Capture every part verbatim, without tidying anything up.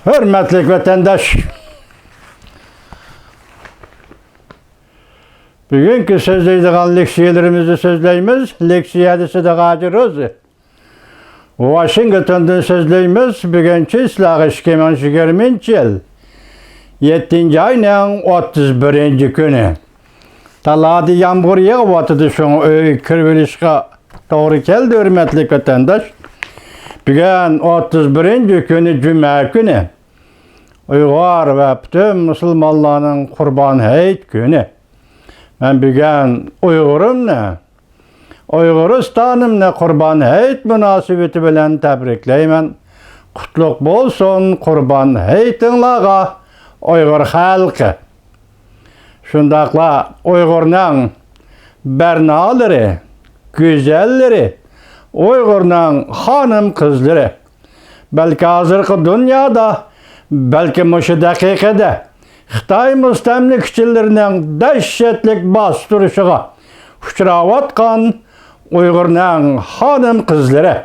ھۆرمەتلىك ۋەتەنداش، بۈگۈنكى سۆزلەيدىغان لېكسىيەلىرىمىزنى سۆزلەيمىز. لېكسىيە دېسە ھاجى روزى. ۋاشىنگتوندىن سۆزلەيمىز. بۈگۈن چىسلاغا ئىككى مىڭ يىگىرمىنچى يىل يەتتىنچى ئاينىڭ ئوتتۇز بىرىنچى كۈنى. تالادا يامغۇر يېغىۋاتىدۇ، شۇڭا ئۆيگە كىرىۋېلىشقا توغرا كەلدى، ھۆرمەتلىك ۋەتەنداش. بۈگۈن ئوتتۇز بىرىنچى كۈنى، جۈمە كۈنى. ئۇيغۇر ۋە پۈتۈن مۇسۇلمانلارنىڭ قۇربان ھېيت كۈنى. مەن بۈگۈن ئۇيغۇرۇمنى، ئۇيغۇرىستانىمنى قۇربان ھېيت مۇناسىۋىتى بىلەن تەبرىكلەيمەن. قۇتلۇق بولسۇن قۇربان ھېيتىڭلارغا، ئۇيغۇر خەلقى! شۇنداقلا ئۇيغۇرنىڭ بەرنالىرى، گۈزەللىرى، ئۇيغۇرنىڭ خانىم-قىزلىرى، بەلكى ھازىرقى دۇنيادا، بەلكى مۇشۇ دەقىقىدە خىتاي مۇستەملىكىچىلىرىنىڭ دەھشەتلىك باستۇرۇشىغا ئۇچراۋاتقان ئۇيغۇرنىڭ خانىم-قىزلىرى،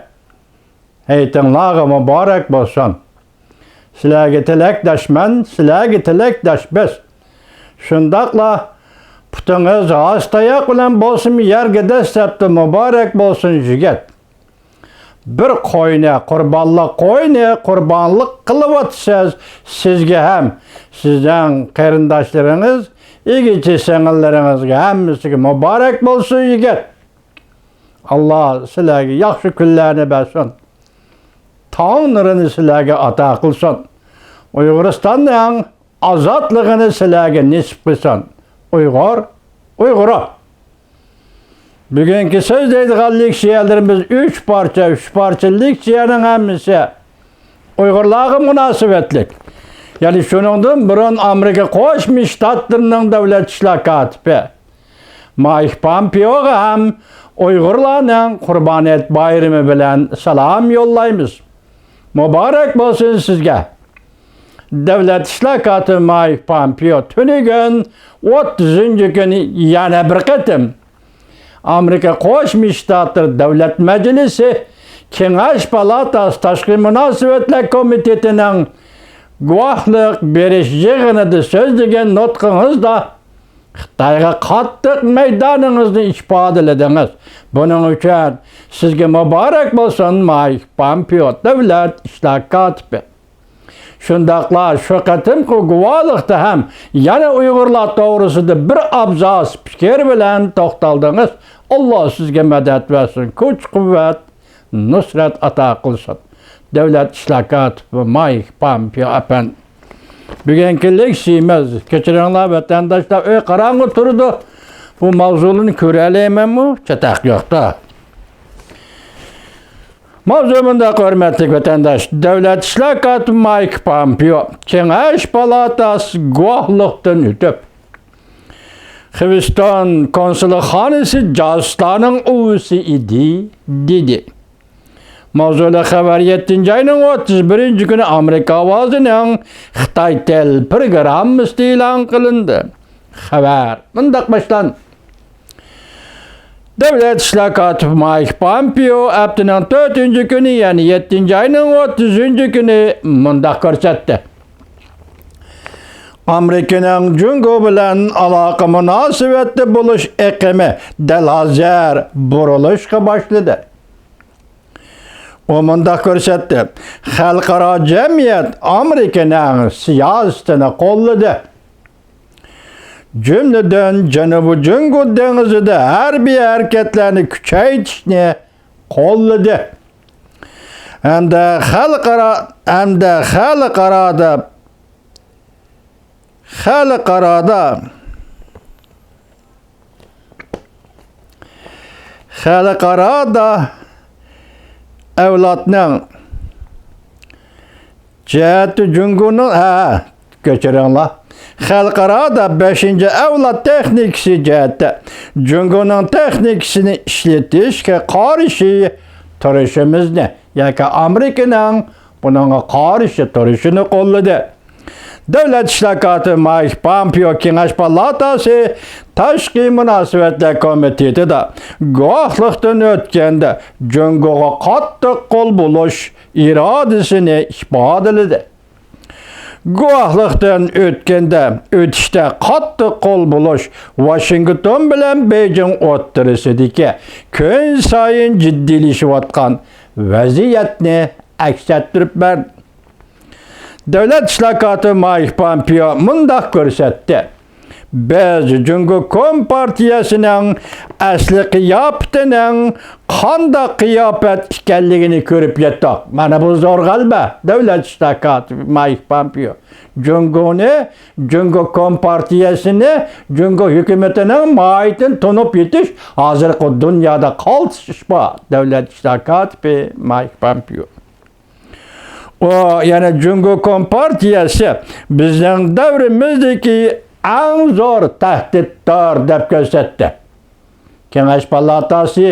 ھېيتىڭلارغا مۇبارەك بولسۇن! سىلەرگە تىلەكداشمەن، سىلەرگە تىلەكداش بىز. شۇنداقلا پۇتىڭىز ھاس تاياق بىلەن بولسىمۇ يەرگە دەسسەپتۇ، مۇبارەك بولسۇن يىگىت! بىر قوينى، قۇربانلىق قوينى قۇربانلىق قىلىۋاتىسىز. سىزگە ھەم سىزنىڭ قېرىنداشلىرىڭىز، ئىگىچى سىڭىللىرىڭىزگە، ھەممىسىگە مۇبارەك بولسۇن يىگىت! ئاللا سىلەرگە ياخشى كۈنلەرنى بەرسۇن. تاڭ نۇرىنى سىلەرگە ئاتا قىلسۇن. ئۇيغۇرىستاننىڭ ئازادلىقىنى سىلەرگە نېسىپ قىلسۇن. ئۇيغۇر، ئۇيغۇرۇم! بۈگۈنكى سۆزلەيدىغان لېكسىيەلىرىمىز ئۈچ پارچە، ئۈچ پارچە لېكسىيەنىڭ ھەممىسى ئۇيغۇرلارغا مۇناسىۋەتلىك. يەنى شۇنىڭدىن بۇرۇن ئامېرىكا قوشما شتاتلىرىنىڭ دۆلەت ئىشلار كاتىپى مايك پامپېئوغا ھەم ئۇيغۇرلارنىڭ قۇربان ھېيت بايرىمى بىلەن سالام يوللايمىز. مۇبارەك بولسۇن سىزگە! دۆلەت ئىشلار كاتىپى مايك پامپېئو تۈنۈگۈن ئوتتۇزىنچى كۈنى يەنە بىر قېتىم ئامېرىكا قوشما شتاتلىرى دۆلەت مەجلىسى كېڭەش پالاتاسى تاشقى مۇناسىۋەتلەر كومىتېتىنىڭ گۇۋاھلىق بېرىش يىغىنىدا سۆزلىگەن نۇتقىڭىزدا خىتايغا قاتتىق مەيدانىڭىزنى ئىپادىلىدىڭىز. بۇنىڭ ئۈچۈن سىزگە مۇبارەك بولسۇن، مايك پامپېئو دۆلەت ئىشلار كاتىپى. شۇنداقلا شۇ قېتىمقى گۇۋاھلىقتا ھەم يەنە ئۇيغۇرلار توغرىسىدا بىر ئابزاس پىكىر بىلەن توختالدىڭىز. ئاللا سىزگە مەدەت بەرسۇن، كۈچ-قۇۋۋەت، نۇسرەت ئاتا قىلسۇن. دۆلەت ئىشلار كاتىپى مايك پامپېئو ئەپەندى. بۈگۈنكى لېكسىيىمىز، كەچۈرۈڭلار ۋەتەنداشلار، ئۆي قاراڭغۇ تۇرىدۇ. بۇ ماۋزۇلارنى كۆرەلەيمەنمۇ؟ چاتاق يوقتا. ماۋزۇ مۇنداق، ھۆرمەتلىك ۋەتەنداش، دۆلەت ئىشلار كاتىپى مايك پامپېئو كېڭەش پالاتاسى گۇۋاھلىقتىن ئۆتۈپ، خىۋستون كونسۇلخانىسى جاسۇسلارنىڭ ئۇۋىسى ئىدى، دېدى. ماۋزۇلۇق خەۋەر يەتتىنچى ئاينىڭ ئوتتۇز بىرىنچى كۈنى ئامېرىكا ئاۋازىنىڭ خىتاي تىل پروگراممىسىدا ئېلان قىلىندى. خەۋەر مۇنداق باشلاندى. دۆلەت ئىشلار كاتىپى مايك پامپېئو ھەپتىنىڭ تۆتىنچى كۈنى، يەنى يەتتىنچى ئاينىڭ ئوتتۇزىنچى كۈنى مۇنداق كۆرسەتتى. ئامېرىكىنىڭ جۇڭگو بىلەن ئالاقە مۇناسىۋەتتە بولۇش ئېقىمى دەل ھازىر بۇرۇلۇشقا باشلىدى. ئۇ مۇنداق كۆرسەتتى، خەلقئارا جەمئىيەت ئامېرىكىنىڭ سىياسىتىنى قوللىدى. جۈملىدىن جەنۇبىي جۇڭگو دېڭىزىدا ھەربىي ھەرىكەتلەرنى كۈچەيتىشنى قوللىدى. ھەمدە خەلقئارا، ھەمدە خەلقئارادا، خەلقئارادا، خەلقئارادا ئەۋلادنىڭ جەھەتتە جۇڭگونىڭ، ھە، كەچۈرۈڭلار. خەلقئارادا بەشىنچى ئەۋلاد تېخنىكىسى جەھەتتە جۇڭگونىڭ تېخنىكىسىنى ئىشلىتىشكە قارشى تۇرۇشىمىزنى ياكى ئامېرىكىنىڭ بۇنىڭغا قارشى تۇرۇشىنى قوللىدى. دۆلەت ئىشلار كاتىپى مايك پامپېئو كېڭەش پالاتاسى تاشقى مۇناسىۋەتلەر كومىتېتىدا گۇۋاھلىقتىن ئۆتكەندە جۇڭگوغا قاتتىق قول بولۇش ئىرادىسىنى ئىپادىلىدى. گۇۋاھلىقتىن ئۆتكەندە، ئۆتۈشتە قاتتىق قول بولۇش ۋاشىنگتون بىلەن بېيجىڭ ئوتتۇرىسىدىكى كۈنسايىن جىددىيلىشىۋاتقان ۋەزىيەتنى ئەكس ئەتتۈرۈپ بەردى. دۆلەت ئىشلار كاتىپى مايك پامپېئو مۇنداق كۆرسەتتى: بىز جۇڭگو كومپارتىيەسىنىڭ ئەسلى قىياپىتىنىڭ قانداق قىياپەت ئىكەنلىكىنى كۆرۈپ يەتتۇق. مانا بۇ زور غەلىبە، دۆلەت ئىشلار كاتىپى مايك پامپېئو. جۇڭگونى، جۇڭگو كومپارتىيەسىنى، جۇڭگو ھۆكۈمىتىنىڭ ماھىيىتىنى تونۇپ يېتىش ھازىرقى دۇنيادا قالتىس ئىش بار، دۆلەت ئىشلار كاتىپى مايك پامپېئو. ئۇ يەنە جۇڭگو كومپارتىيەسى بىزنىڭ دەۋرىمىزدىكى ئەڭ زور تەھدىتتۇر، دەپ كۆرسەتتى. كېڭەش پالاتاسى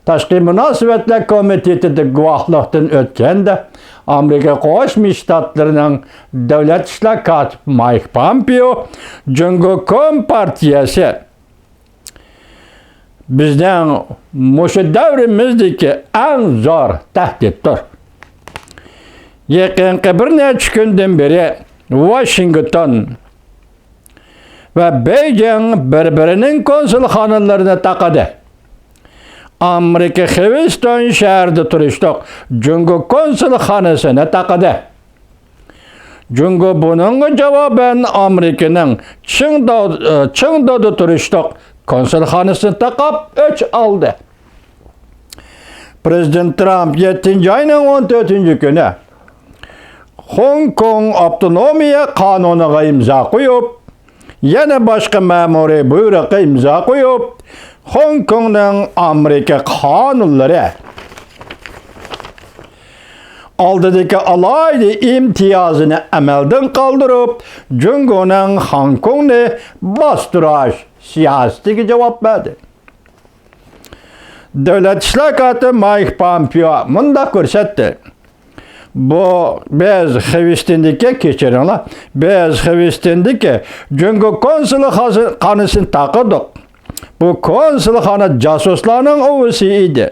تاشقى مۇناسىۋەتلەر كومىتېتىدا گۇۋاھلىقتىن ئۆتكەندە، ئامېرىكا قوشما شتاتلىرىنىڭ دۆلەت ئىشلار كاتىپى مايك پامپېئو جۇڭگو كومپارتىيەسى بىزنىڭ مۇشۇ دەۋرىمىزدىكى ئەڭ زور تەھدىتتۇر. يېقىنقى بىر نەچچە كۈندىن بېرى ۋاشىنگتون ۋە بېيجىڭ بىر-بىرىنىڭ كونسۇلخانىلىرىنى تاقىدى. ئامېرىكا خىۋستون شەھىرىدە تۇرۇشلۇق جۇڭگو كونسۇلخانىسىنى تاقىدى. جۇڭگو بۇنىڭغا جاۋابەن ئامېرىكىنىڭ چىڭداۋ-، چىڭداۋدا تۇرۇشلۇق كونسۇلخانىسىنى تاقاپ ئۆچ ئالدى. پىرېزىدېنت ترامپ يەتتىنچى ئاينىڭ ئون تۆتىنچى كۈنى خوڭكوڭ ئاپتونومىيە قانۇنىغا ئىمزا قويۇپ، يەنە باشقا مەمۇرىي بۇيرۇققا ئىمزا قويۇپ، خوڭكوڭنىڭ ئامېرىكا قانۇنلىرى ئالدىدىكى ئالاھىدە ئىمتىيازىنى ئەمەلدىن قالدۇرۇپ، جۇڭگونىڭ خوڭكوڭنى باستۇرۇش سىياسىتىگە جاۋاب بەردى. دۆلەت ئىشلار كاتىپى مايك پامپېئو مۇنداق كۆرسەتتى: بۇ، بىز خىۋستىندىكى، كەچۈرۈڭلار، بىز خىۋستىندىكى جۇڭگو كونسۇلخانىسىنى تاقىدۇق. بۇ كونسۇلخانا جاسۇسلارنىڭ ئۇۋىسى ئىدى.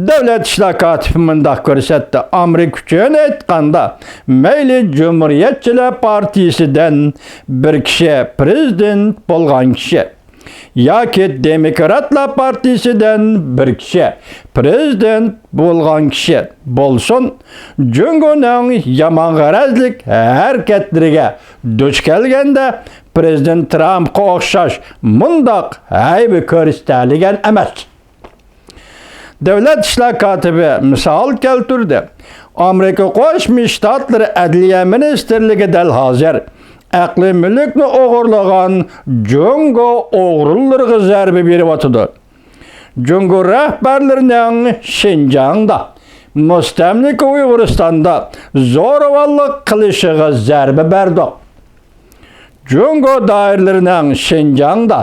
دۆلەت ئىشلار كاتىپى مۇنداق كۆرسەتتى: ئامېرىكا ئۈچۈن ئېيتقاندا، مەيلى جۇمھۇرىيەتچىلەر پارتىيىسىدىن بىر كىشى پىرېزىدېنت بولغان كىشى ياكى دېموكراتلار پارتىيىسىدىن بىر كىشى پىرېزىدېنت بولغان كىشى بولسۇن، جۇڭگونىڭ يامان غەرەزلىك ھەرىكەتلىرىگە دۇچ كەلگەندە، پىرېزىدېنت ترامپقا ئوخشاش مۇنداق ھەيۋە كۆرسىتەلىگەن ئەمەس. دۆلەت ئىشلار كاتىپى مىسال كەلتۈردى. ئامېرىكا قوشما شتاتلىرى ئەدلىيە مىنىستىرلىكى دەل ھازىر ئەقلىي مۈلۈكنى ئوغرىلىغان جۇڭگو ئوغرىلىرىغا زەربە بېرىۋاتىدۇ. جۇڭگو رەھبەرلىرىنىڭ شىنجاڭدا، مۇستەملىكە ئۇيغۇرىستاندا زورىۋانلىق قىلىشىغا زەربە بەردۇق. جۇڭگو دائىرىلىرىنىڭ شىنجاڭدا،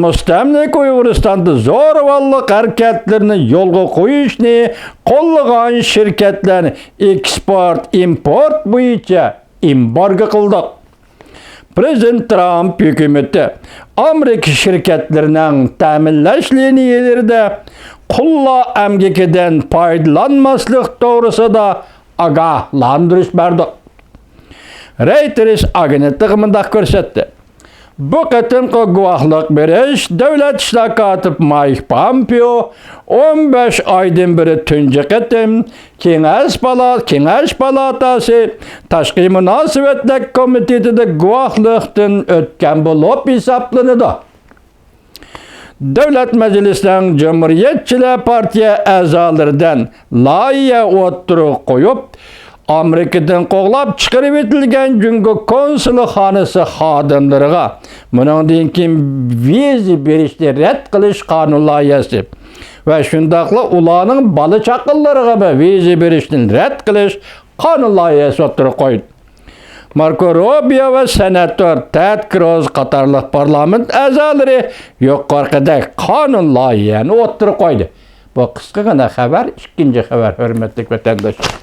مۇستەملىكە ئۇيغۇرىستاندا زورىۋانلىق ھەرىكەتلىرىنى يولغا قويۇشنى قوللىغان شىركەتلەرنى ئېكسپورت، ئىمپورت بويىچە ئېمبارگو قىلدۇق. پىرېزىدېنت ترامپ ھۆكۈمىتى ئامېرىكا شىركەتلىرىنىڭ تەمىنلەش لىنىيەلىرىدە قۇللار ئەمگىكىدىن پايدىلانماسلىق توغرىسىدا ئاگاھلاندۇرۇش بەردى. رەيتېرس ئاگېنتلىقى مۇنداق كۆرسەتتى: بۇ قېتىمقى گۇۋاھلىق بېرىش دۆلەت ئىشلار كاتىپى مايك پامپېئو ئون بەش ئايدىن بېرى تۇنجى قېتىم كېڭەش پالا-، كېڭەش پالاتاسى تاشقى مۇناسىۋەتلەر كومىتېتىدا گۇۋاھلىقتىن ئۆتكەن بولۇپ ھېسابلىنىدۇ. دۆلەت مەجلىسىنىڭ جۇمھۇرىيەتچىلەر پارتىيە ئەزالىرىدىن لايىھە ئوتتۇرىغا قويۇپ، ئامېرىكىدىن قوغلاپ چىقىرىۋېتىلگەن جۇڭگو كونسۇلخانىسى خادىملىرىغا مۇنىڭدىن كېيىن ۋىزا بېرىشنى رەت قىلىش قانۇن لايىھەسى ۋە شۇنداقلا ئۇلارنىڭ بالا چاقىلىرىغىمۇ ۋىزا بېرىشنى رەت قىلىش قانۇن لايىھەسى ئوتتۇرىغا قويدى. ماركو روبىيو ۋە سېناتور تېد كروز قاتارلىق پارلامېنت ئەزالىرى يۇقىرىقىدەك قانۇن لايىھەنى ئوتتۇرىغا قويدى. بۇ قىسقىغىنا خەۋەر. ئىككىنچى خەۋەر، ھۆرمەتلىك ۋەتەنداشلار.